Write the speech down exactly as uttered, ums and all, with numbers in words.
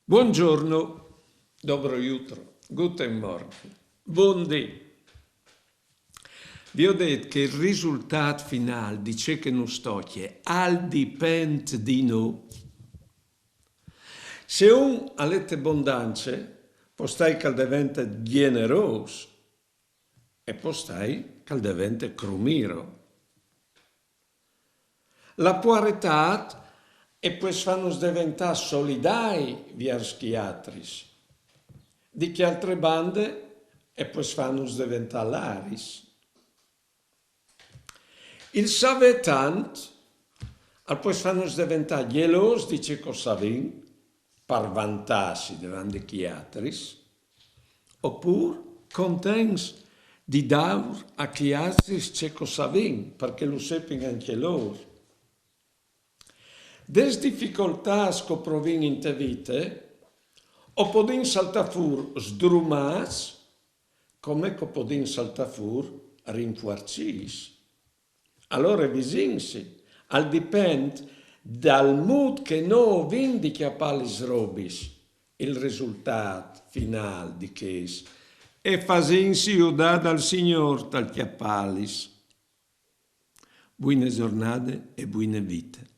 Buongiorno, dobro jutro, guten Morgen, bundì. Vi ho detto che il risultato finale di ciò che non stocchie al dipende di noi. Se un ha lette bondanze, può stare che al diventa generoso e può stare che al diventa crumiro. La puaretà e pues fanus deventà solidai viers chi atris. Di chi altre bande e pues fanus deventà laris. Il saver tant al pues fanus deventà gelos di ce che savin, par vantarsi davant di chi atris, opur contents di daur a chi atris ce che savin, perché lu sepin anche lor. Des difficoltà che provin in te vite, o podin saltà fur sdrumats, come che podin saltà fur rinfuarcits. Allora visinsi, al dipend dal mut che no vin di chiappar lis robis, il risultat final di ches, e fasinsi judà dal Signor tal chiapparlis. Buine giornate e buine vite.